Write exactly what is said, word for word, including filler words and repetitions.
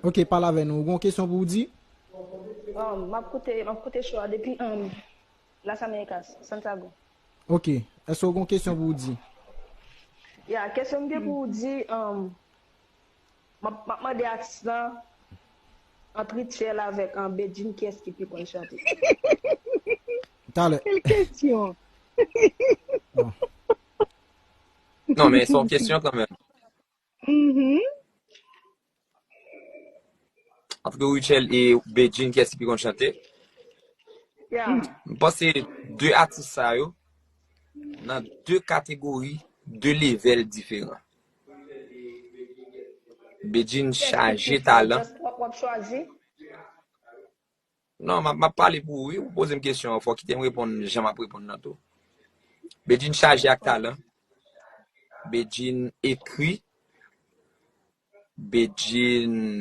Ok, pale avè nou. Ou gen yon kesyon pou w di? Um, m ap koute, m ap koute show a depi um, Las Américas, Santiago. Ok. Èske w gen yon kesyon pou w di? Ya, kesyon m gen pou w di, um, m ap m ap mande atis lan ant Rutshelle avèk um, Bedjine kiyès ki pi konn chante. Talè. Quelle question? Bon. Non, men se yon kesyon kanmenm. Mhm. Ant Rutshelle e Bedjine, kiyès ki pi konn chante? Ya. M panse de atis sa yo nan de kategori, de level diferan. Bedjine chaje talan. Just w ap w ap chwazi. Non, m ap m ap pale pou ou, wi. Ou poze m kesyon an, fò w kite m reponn jan m ap reponn nan tou. Bedjine chaje ak talan. Bedjine ekri. Bedjine